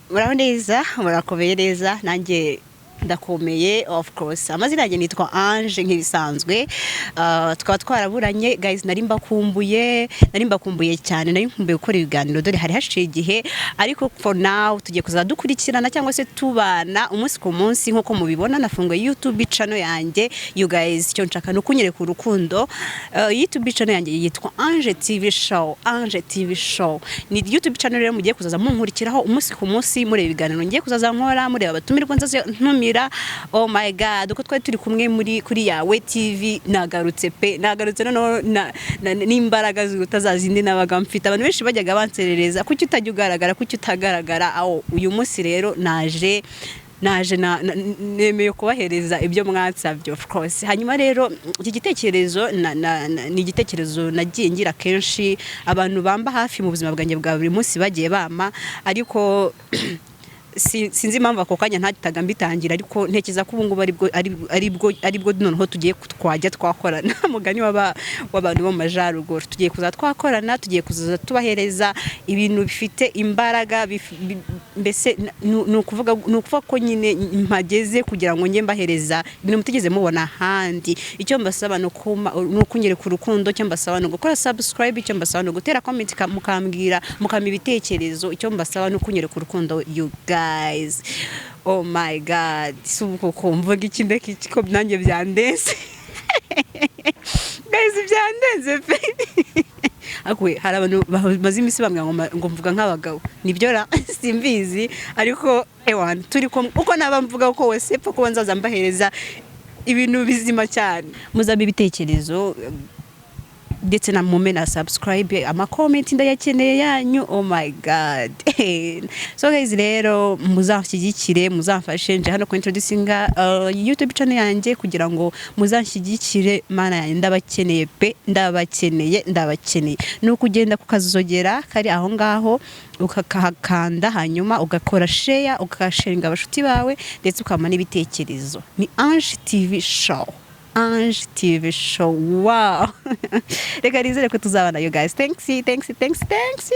Muraho neza, murakomeye neza? Nanjye ndakomeye, of course. Amazina yanjye nitwa Ange nk'ibisanzwe. Tukaba twaraburanye, guys. Nari mbakumbuye, nari mbakumbuye cyane, nari nkumbuye gukora ibiganiro. Dore hari haciye igihe, ariko for now tugiye kuza dukurikirana cyangwa se tubana umunsi ku munsi. Nk'uko mubibona, nafunguye YouTube channel yanjye, you guys. Icyo nshaka ni ukunyereka urukundo. YouTube channel yanjye yitwa Ange TV Show. Ange TV Show ni YouTube channel rero mugiye kuzaza munkurikiraho umunsi ku munsi, mureba ibiganiro ngiye kuzaza nkora, mureba abatumirwa nzaza ntumira. Oh my God, uko twari turi kumwe muri kuri Yawe TV, nagarutse pe, nagarutse noneho n'imbaraga ziruta za zindi nabaga mfite. Abantu benshi bajyaga banserereza: "Kuki utajya ugaragara? Kuki utagaragara?" Aho uyu munsi rero naje nemeye kubahereza ibyo mwansabye, of course. Hanyuma rero iki gitekerezo ni igitekerezo nagiye ngira kenshi. Abantu bamba hafi mu buzima bwanjye bwa buri munsi bagiye bama, ariko sinzi impamvu ako kanya ntahitaga mbitangira. Ariko ntekereza ko ubu ngubu aribwo noneho tugiye twajya twakorana. Mugani w'abantu bo mu majyaruguru, tugiye kuza twakorana, tugiye kuza tubahereza ibintu bifite imbaraga. Mbese ni ukuvuga ko nyine mpageze kugira ngo njye mbahereza ibintu mutigeze mubona ahandi. Icyo mbasaba ni ukunyereka urukundo. Icyo mbasaba ni ugukora subscribe. Icyo mbasaba ni ugutera comment, mukambwira, mukampa ibitekerezo. Icyo mbasaba ni ukunyereka urukundo, you guys. Oh my God, si ubu koko mvuga iki, ndeka iki, ko nanjye byandenze, guys? Byandenze pe. Ariko we, hari abantu bamaze iminsi bambwira ngo mvuga nk'abagabo. Nibyo ra? Simbizi, ariko ewana, turi kumwe. Uko naba mvuga ko wese pfa kuba nzaza mbahereza ibintu bizima cyane. Muzampe ibitekerezo ndetse na mume na subscribe, ama comment ndayakeneye yanyu. Oh my God. So guys, rero muzanshyigikire, muzamfashe. Nje hano ku introducinga YouTube channel yanjye kugira ngo muzanshyigikire. Mana yanjye, ndabakeneye pe, ndabakeneye, ndabakeneye. Ni ukugenda kukazogera kari aho ngaho, ukakahakanda, hanyuma ugakora share, ugasharinga abashuti bawe, ndetse ukampa n'ibitekerezo. Ni Ange TV Show, Ange TV Show. Wow, reka nizere ko tuzabana, you guys. Thanks, thanks, thanks, thanks.